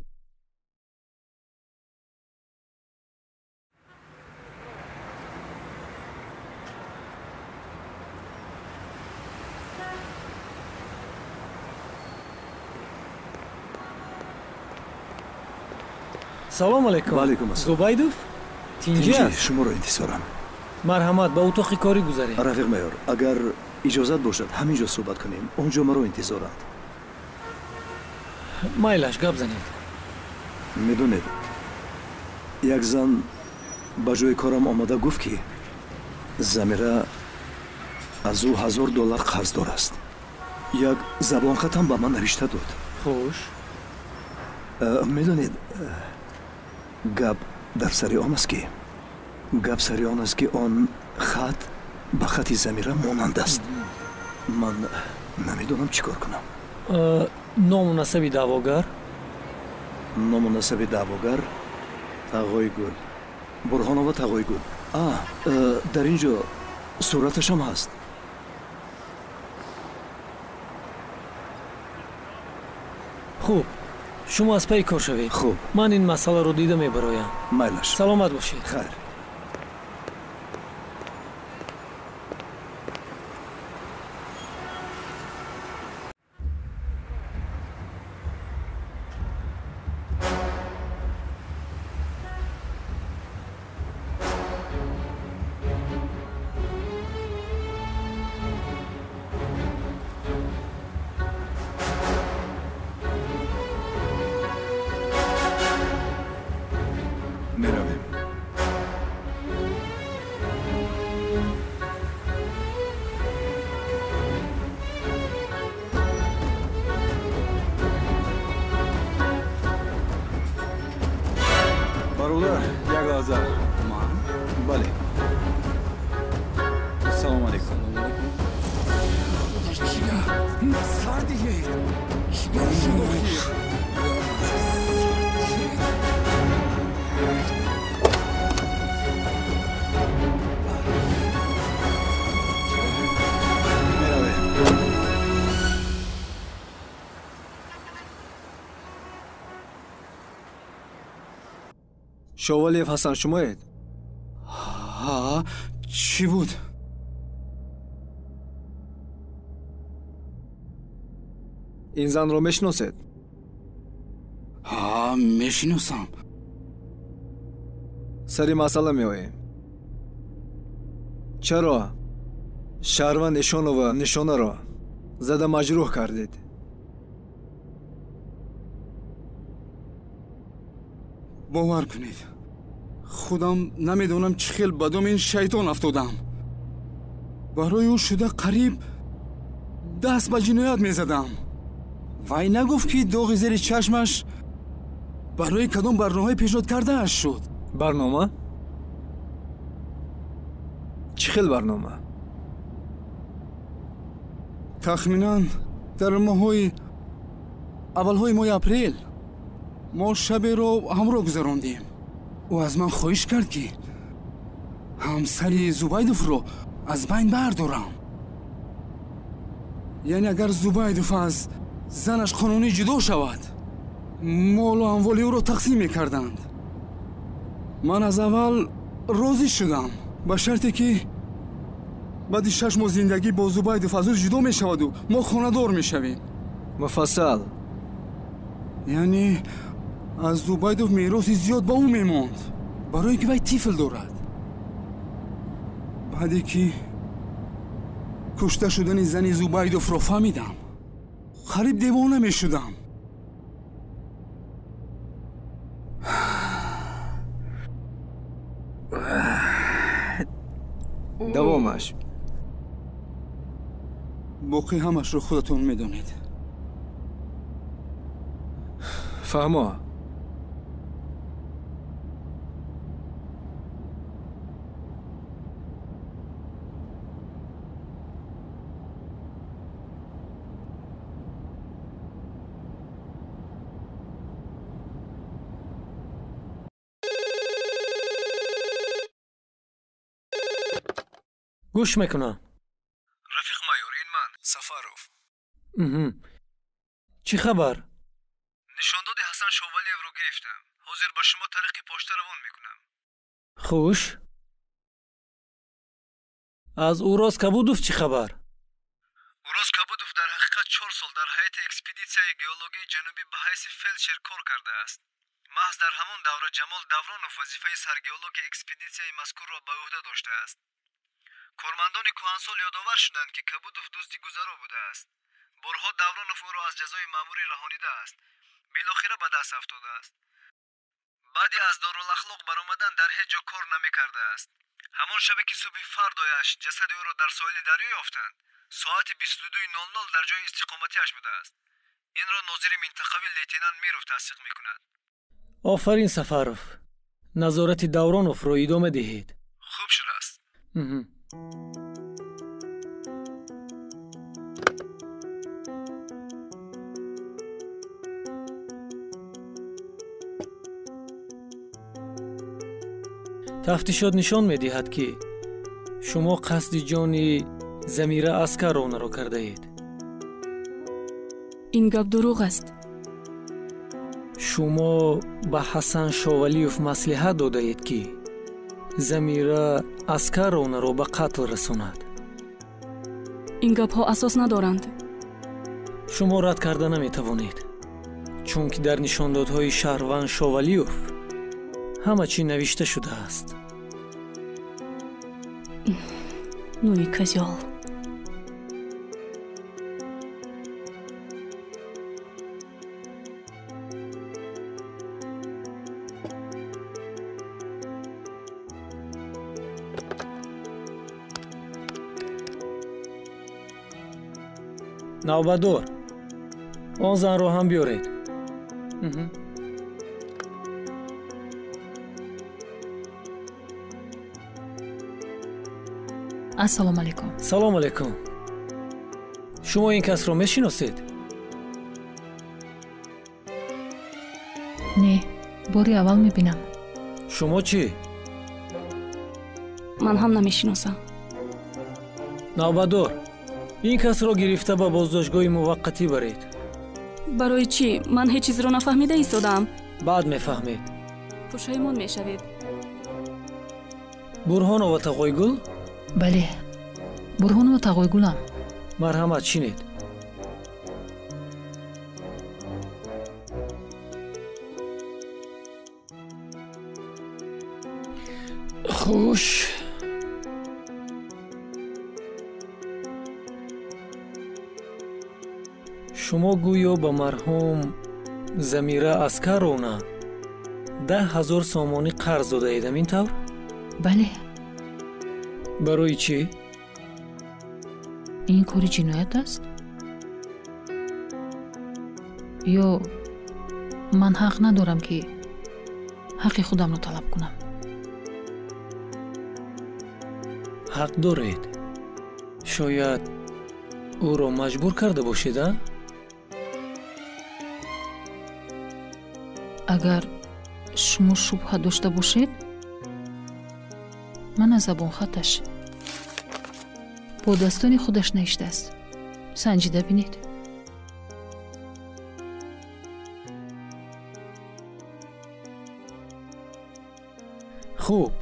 Салом алейкум. Ва алейкум ассалом. Зубайдов? Тинҷӣ аст? Шуморо интизорам. Марҳамат, ба утоқи корӣ гузаред. Рафиқ майор, агар иҷозат бошад, ҳамин ҷо суҳбат кунем. Он ҷо маро интизоранд. Майлаш, гап занед. Медонед, як зан ба ҷои корам омада гуфт, ки Замира аз ӯ $1000 қарздор аст. Як забонхатам ба ман навишта дод. Хуш. Медонед, гап дар сари он аст ки гап сари он аст ки он хат ба хати Замира монанд аст. Ман намедонам чӣ кор кунам. Ному насаби даъвогар? Ному насаби даъвогар Тағойгул, Бурҳонова Тағойгул. Дар ин ҷо сураташам ҳаст. Хуб, шумо аз пайи кор шавед. Хуб. Ман ин масъаларо дида мебароям. Майлаш. Саломат бошед. Хайр. Меравем. Азар. Ман? Бале. Салом алейкум. Сар диҳед. Чӣ шуд охир? Шовалиев Ҳасан шумоед? Ҳа, чӣ буд? Ин занро мешиносед? Ҳа, мешиносам. Сари масъала меоем. Чаро шаҳрванд Эшонова Нишонаро зада маҷрӯҳ кардед? Бовар кунед, худам намедонам чӣ хел ба доми ин шайтон афтодам. Барои ӯ шуда қариб даст ба ҷиноят мезадам. Вай нагуфт, ки доғи зери чашмаш барои кадом барномаи пешниҳод кардааш шуд. Барнома? Чӣ хел барнома? Тахминан дар моҳҳои аввалҳои моҳи апрел мо шаберо ҳамроҳ гузарондем. Ӯ аз ман хоҳиш кард, ки ҳамсари Зубайдовро аз байн бардорам. Яъне агар Зубайдов аз занаш қонунӣ ҷудо шавад, молу амволи ӯро тақсим мекарданд. Ман аз аввал розӣ шудам, ба шарте ки баъди 6 моҳ зиндагӣ бо Зубайдов аз ӯ ҷудо мешаваду мо хонадор мешавем. Муфассал. Яъне аз Зубайдов мероси зиёд ба ӯ мемонд, барое ки вай тифл дорад. Баъде ки кушта шудани зани Зубайдовро фаҳмидам, қариб девона мешудам. Давомаш. Боқӣ ҳамашро худатон медонед. Фаҳмо. Гӯш мекунам. Рафиқ майор, ин ман, Сафаров. Чӣ хабар? Нишондоди Ҳасан Шовалиевро гирифтам. Ҳозир ба шумо тариқи почта равон мекунам. Хуш. Аз Уроз Кабудов чӣ хабар? Уроз Кабудов дар ҳақиқат 4 сол дар ҳайати экспедитсияи геологии ҷанубӣ ба ҳайси фелдшер кор кардааст. Маҳз дар ҳамон давра Ҷамол Давронов вазифаи саргеологи экспедитсияи мазкурро ба ӯҳда доштааст. Кормандони кӯҳансол ёдовар шуданд, ки Кабудов дузди гузаро будааст. Борҳо Давронов ӯро аз ҷазои маъмурӣ раҳонидааст. Билохира ба даст афтодааст. Баъди аз дорулахлоқ баромадан дар ҳеҷ ҷо кор намекардааст. Ҳамон шабе ки субҳи фардояш ҷасади ӯро дар соҳили дарё ёфтанд, соати 22:00 дар ҷои истиқоматиаш будааст. Инро нозири минтақавӣ лейтенант Миров тасдиқ мекунад. Офарин, Сафаров. Назорати Давроновро идома диҳед. Хуб шудааст. Тафтишот нишон медиҳад, ки шумо қасди ҷони Замира Аскаровнаро кардаед. Ин гап дурӯғ аст. Шумо ба Ҳасан Шовалиев маслиҳат додаед, ки Замира Аскаровнаро ба қатл расонад. Ин гапҳо асос надоранд. Шумо рад карда наметавонед, чунки дар нишондодҳои шаҳрванд Шовалиев ҳама чӣ навишта шудааст. Ну и козёл. Навбатдор, он занро ҳам биёред. Ассалому алайкум. Салом алайкум. Шумо ин касро мешиносед? Не, бори аввал мебинам. Шумо чӣ? Ман ҳам намешиносам. Навбатдор, ин касро гирифта ба боздоштгоҳи муваққатӣ баред. Барои чӣ? Ман ҳеҷ чизро нафаҳмида истодаам. Баъд мефаҳмед. Пушаймон мешавед. Бурҳонова Тағойгул? Бале, Бурҳонова Тағойгулам. Марҳамат, шинед. Хуш. Шумо гӯё ба марҳум Замира Аскаровна 10 000 сомонӣ қарз додаед, ҳамин тавр? Бале. Барои чӣ? Ин кори ҷиноят аст? Ё ман ҳақ надорам, ки ҳаққи худамро талаб кунам? Ҳақ доред. Шояд ӯро маҷбур карда бошед, а? Агар шумо шубҳа дошта бошед, мана забонхаташ бо дастони худаш навиштааст. Санҷида бинед. Хуб,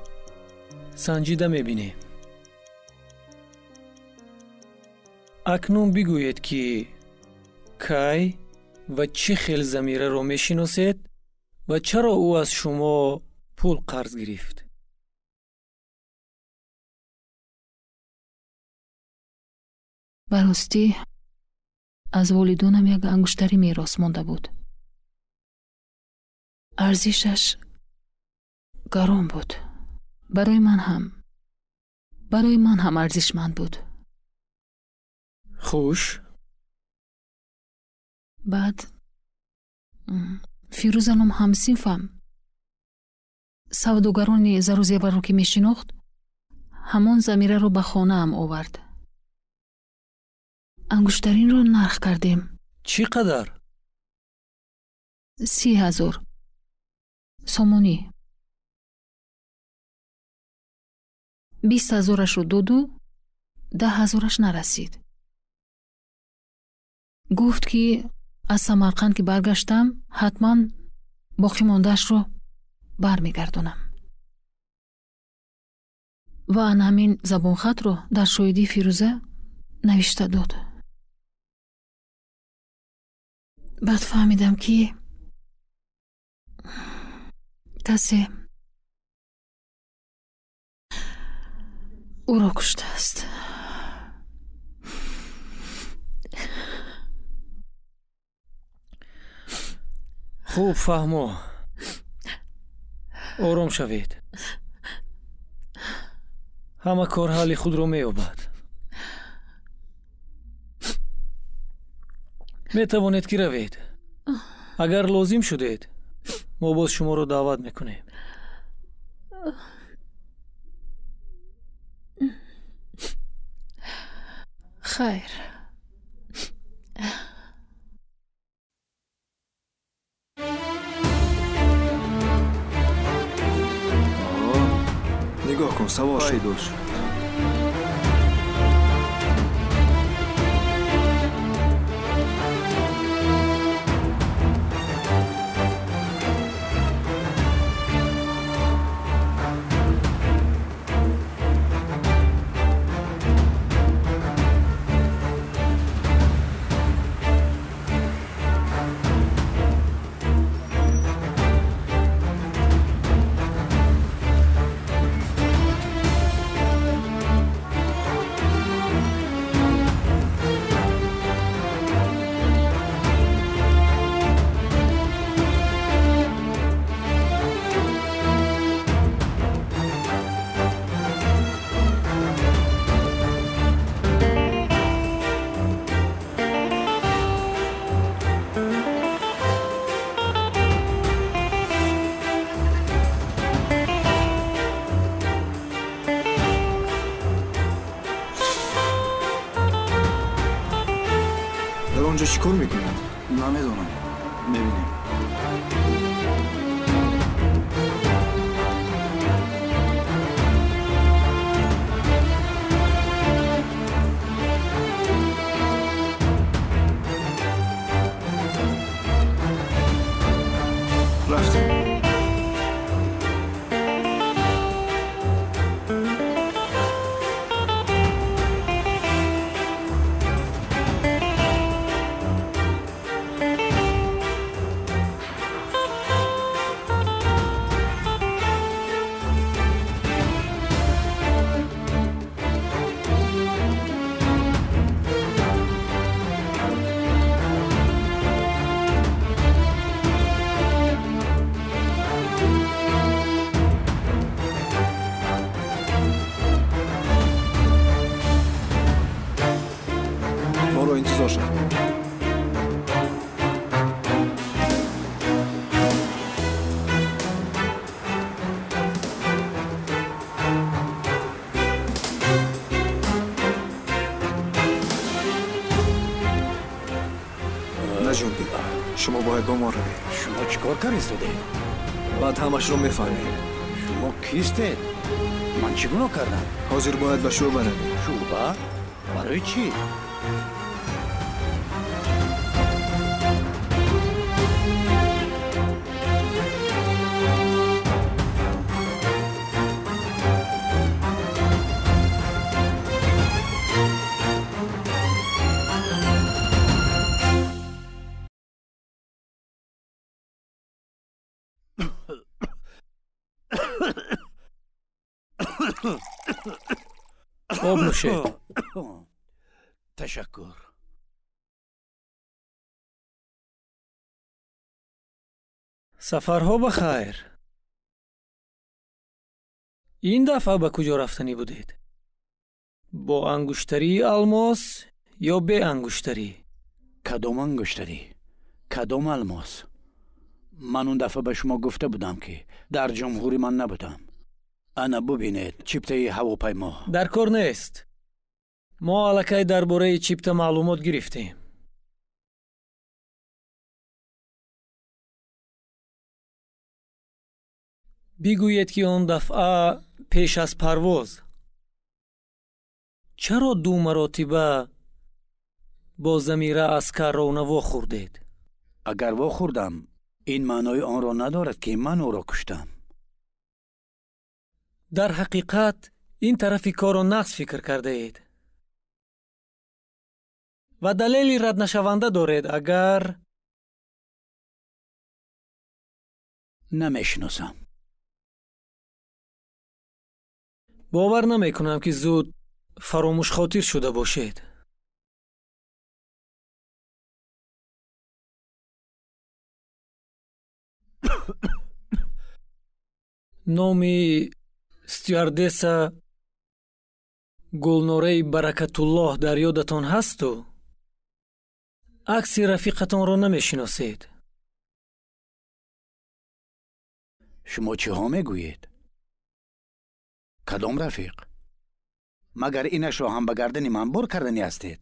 санҷида мебинем. Акнун бигӯед, ки кай ва чӣ хел Замираро мешиносед ва чаро ӯ аз шумо пул қарз гирифт? Ба ростӣ, аз волидонам як ангуштари мерос монда буд. Арзишаш гарон буд. Барои ман ҳам арзишманд буд. Хуш. Баъд Фирӯза ном ҳамсинфам савдогарони зару зеварро, ки мешинохт, ҳамон Замираро ба хонаам овард. Ангуштаринро нарх кардем. Чӣ қадар? 30 000 сомонӣ. 20 ҳазорашро доду 10 ҳазораш нарасид. Гуфт, ки аз Самарқанд ки баргаштам, ҳатман боқимондаашро бармегардонам. Ва ана ҳамин забонхатро дар шоҳидии Фирӯза навишта дод. Баъд фаҳмидам, ки касе ӯро куштааст. Хуб, фаҳмо. Ором шавед. Ҳама кор ҳалли худро меёбад. Метавонед, ки равед. Агар лозим шудед, мо боз шуморо даъват мекунем. Хайр. Нигоҳ кун, савор шуд. Пайдо шуд. он ҷо чӣ кор мекунад? Намедонам, мебинем. Рафтем. Моро интизор шав. Наҷунбед, шумо бояд бо мо равед. Шумо чӣ кор кардистодед? Баъд ҳамашро мефаҳмем. Шумо кистед? Ман чӣ гуноҳ кардам? Ҳозир бояд ба шӯъба равем. Шӯъба? Барои чӣ? Об нӯшед. Ташаккур. Сафарҳо ба хайр. Ин дафъа ба куҷо рафтанӣ будед? Бо ангуштарии алмос ё беангуштарӣ? Кадом ангуштарӣ? Кадом алмос? Ман он дафъа ба шумо гуфта будам, ки дар ҷумҳури ман набудам. Ана бубинед чиптаи ҳавопаймо. Дар кор нест. Мо аллакай дар бораи чипта маълумот гирифтем. Бигӯед, ки он дафъа пеш аз парвоз чаро ду маротиба бо Замира Аскаровна вохӯрдед? Агар вохӯрдам, ин маънои онро надорад, ки ман ӯро куштам. Дар ҳақиқат ин тарафи корро нақс фикр кардаед ва далели раднашаванда доред, агар намешиносам. Бовар намекунам, ки зуд фаромӯшхотир шуда бошед. Номи стюардесса Гулнораи Баракатуллоҳ дар ёдатон ҳасту акси рафиқатонро намешиносед. Шумо чиҳо мегӯед? Кадом рафиқ? Магар инашро ҳам ба гардани ман бор карданӣ ҳастед?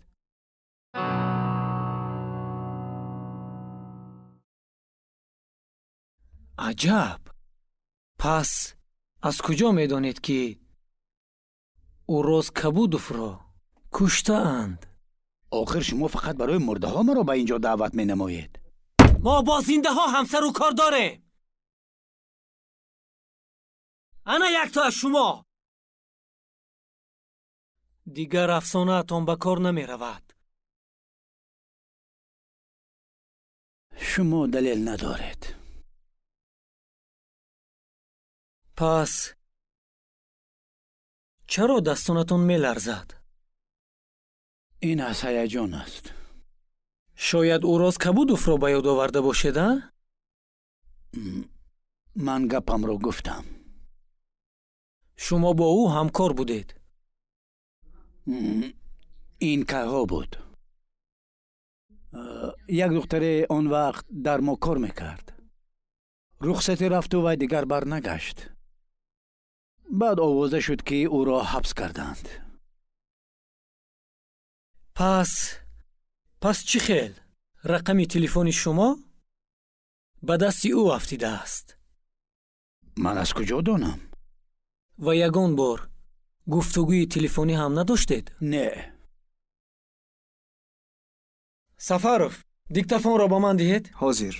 Аҷаб! Пас аз куҷо медонед, ки Уроз Кабудовро куштаанд? Охир шумо фақат барои мурдаҳо маро ба ин ҷо даъват менамоед. Мо бо зиндаҳо ҳамсару кор дорем. Ана якто аз шумо. Дигар афсонаатон ба кор намеравад. Шумо далел надоред. Пас чаро дастонатон меларзад? Ин аз ҳаяҷон аст. Шояд Уроз Кабудовро ба ёд оварда бошед, а? Ман гапамро гуфтам. Шумо бо ӯ ҳамкор будед. Ин кайҳо буд? Як духтаре он вақт дар мо кор мекард. Рухсате рафту вай дигар барнагашт. Баъд овоза шуд, ки ӯро ҳабс карданд. Пас Пас чӣ хел рақами телефони шумо ба дасти ӯ афтидааст? Ман аз куҷо донам? Ва ягон бор гуфтугӯи телефонӣ ҳам надоштед? Не. Сафаров, диктофонро ба ман диҳед. Ҳозир.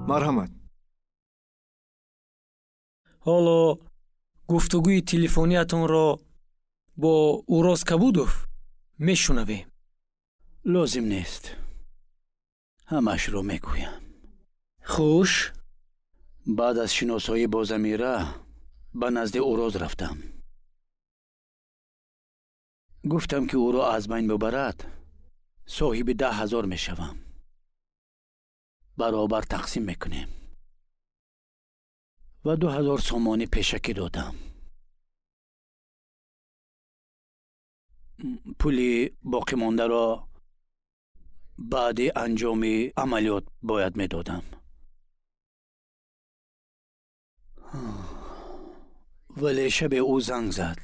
Марҳамат. Ҳоло гуфтугӯи телефониятонро бо Уроз Кабудов мешунавем. Лозим нест. Ҳамаашро мегӯям. Хуш. Баъд аз шиносоӣ бо Замира ба назди Уроз рафтам. Гуфтам, ки ӯро аз байн бибарад, соҳиби 10 000 мешавам. Баробар тақсим мекунем. Ва 2000 сомонӣ пешакӣ додам. Пули боқимондаро баъди анҷоми амалиёт бояд медодам. Вале шабе ӯ занг зад.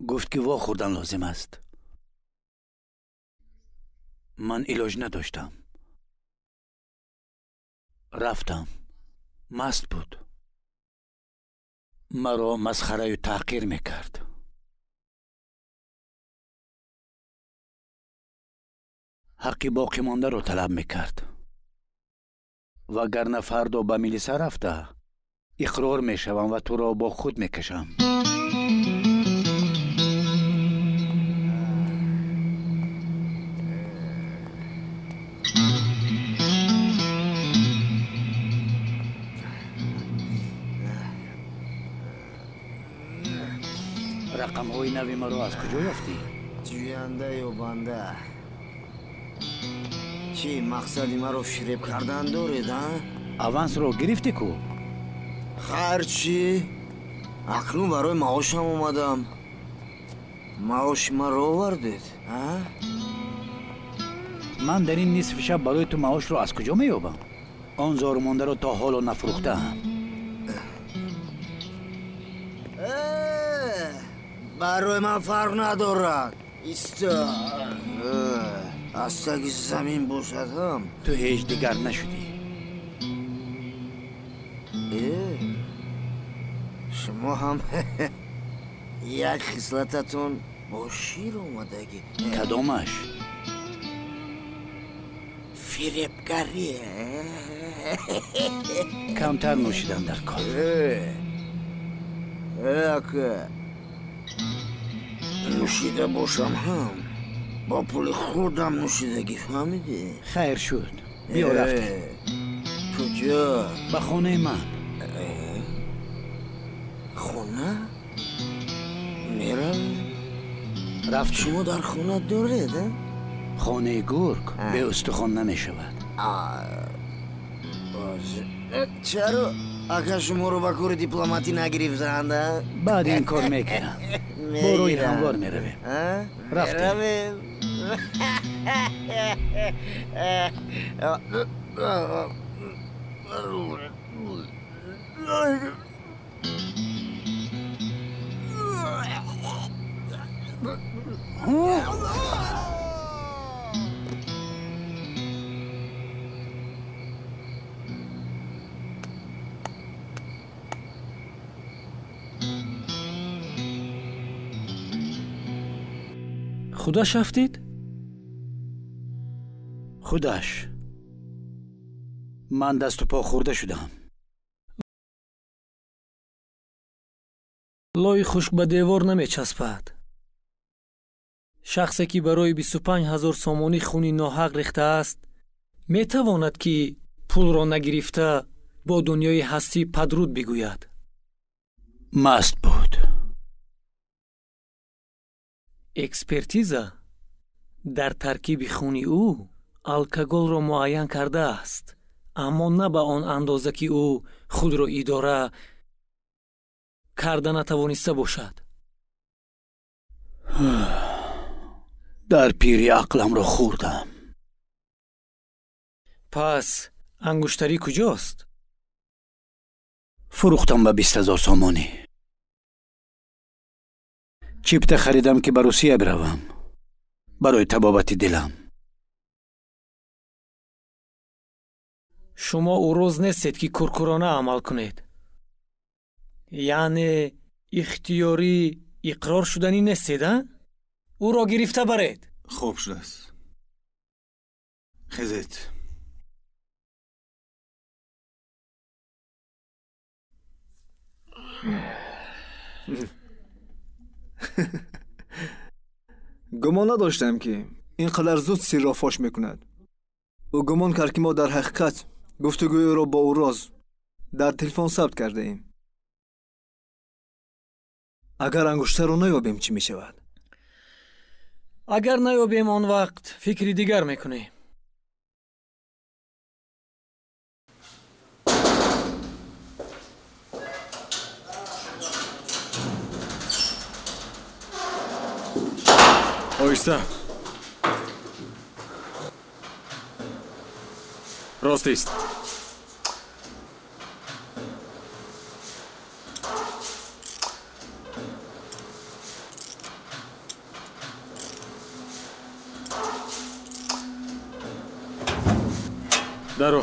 Гуфт, ки вохӯрдан лозим аст. Ман илоҷ надоштам. Рафтам. Маст буд. Маро масхараю таҳқир мекард. Ҳаққи боқимондаро талаб мекард. Вагарна фардо ба милиса рафта иқрор мешавам ва туро бо худ мекашам. Рақамҳои нави маро аз куҷо ёфтӣ? Ҷӯянда ё банда? Чӣ мақсади маро фиреб кардан доред, а? Авансро гирифтӣ ку? Хайр чӣ? Акнун барои маошам омадам. Маоши маро овардед, а? Ман дар ин нисфи шаб барои ту маошро аз куҷо меёбам? Он зормондаро то ҳоло нафурӯхтаам. Барои ман фарқ надорад. Иста. Аз таги замин бошад ҳам. Ту ҳеҷ дигар нашудӣ. Шумо ҳам як хислататон бо шир омадагӣ. Кадомаш? Фиребгарӣ. Камтар нӯшидан дар кор. Ака, нӯшида бошам ҳам бо пули худам нӯшидагӣ, фаҳмидӣ? Хайр шуд, биё рафтем. Куҷо? Ба хонаи ман. Хона? Меравем? Рафт. Шумо дар хона доред? Хонаи гург беустухон намешавад. Чаро ака шуморо ба кори дипломатӣ нагирифтанд? Баъд ин кор мекунам. Бо рӯи ҳамвор меравем. Рафтем. Худаш афтид? Худаш. Ман дасту по хӯрда шудам. Лои хушк ба девор намечаспад. Шахсе ки барои 25 000 сомонӣ хуни ноҳақ рехтааст, метавонад, ки пулро нагирифта бо дунёи ҳастӣ падруд бигӯяд? Маст буд. Экспертиза дар таркиби хуни ӯ алкоголро муайян кардааст, аммо на ба он андоза, ки ӯ худро идора карда натавониста бошад. Дар пири ақламро хӯрдам. Пас ангуштарӣ куҷост? Фурӯхтам ба 20 000 сомонӣ. Чипта харидам, ки ба Русия биравам. Барои табобати дилам. Шумо ӯ рӯз нестед, ки куркурона амал кунед. Яъне ихтиёрӣ иқрор шуданӣ нестед, а? Ӯро гирифта баред. Хуб шудааст. Хезед. Гумон надоштам, ки ин қадар зуд сирро фош мекунад. Ӯ гумон кард, ки мо дар ҳақиқат гуфтугӯи ӯро бо ӯ роз дар телефон сабт кардаем. Агар ангуштарро наёбем, чӣ мешавад? Агар наёбем, он вақт фикри дигар мекунем. Оҳиста. Рост ист. Даро.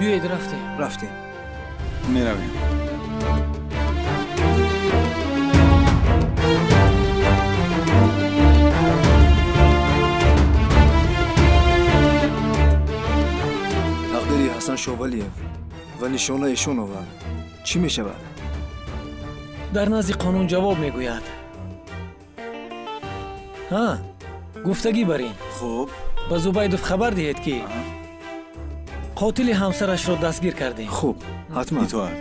Биёед, рафтем. Рафтем. Меравем. Тақдири Ҳасан Шовалиев ва Нишона Эшонова чӣ мешавад? Дар назди қонун ҷавоб мегӯяд. Ҳа, гуфтагӣ бар ин. Хуб. Ба Зубайдов хабар диҳед, ки қотили ҳамсарашро дастгир кардем. Хуб, ҳатман. Итоат.